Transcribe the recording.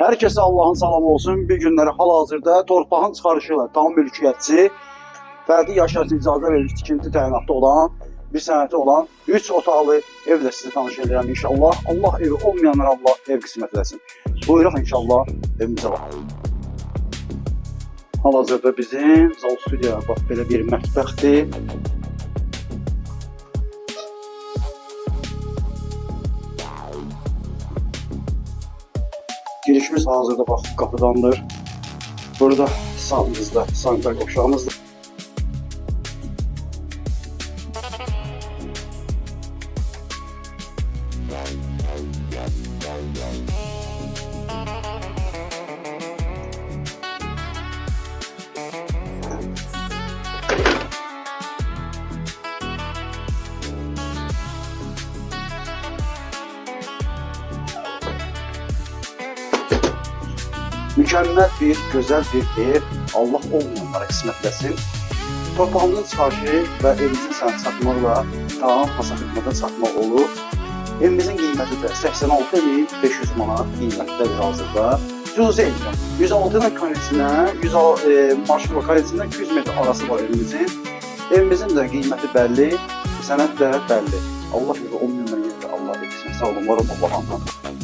Hər kəsə Allahın salamı olsun. Bir günləri hal-hazırda torpağın çıxarışı ilə tam mülkiyyətçi, fərdi yaşayış üçün icazə verilmiş tikinti təyinatda olan, bir sənəti olan 3 otaqlı evlə sizi tanış edirəm inşallah. Allah evi olmayanlara Allah ev qismət eləsin. Buyurun inşallah evimizə baxın. Hal-hazırda bizim zal studiya bax belə bir mətbəxdir. Girişimiz hazırda bax qapıdandır. Burada sağımızda sanitar qovşağımızdır. Mükəmməl bir, gözəl bir ev. Allah olmayanlara qismət eləsin. Torpağımızın çıxarışı və evimizin sənəd satmaqla tam hasar xidmətə çatmaq olur. Evimizin qiyməti də 86.500 manat qiymətdədir hazırda. Cüzi imkan. 106-dan konesinə, 100 marşrut konesindən 200 metr arası var evimizin. Evimizin də qiyməti bəlli, sənəd də bəlli. Allah evi olmayanlara yenə də Allah ev qismət. Sağ olun, var olun, Allah'a emanet.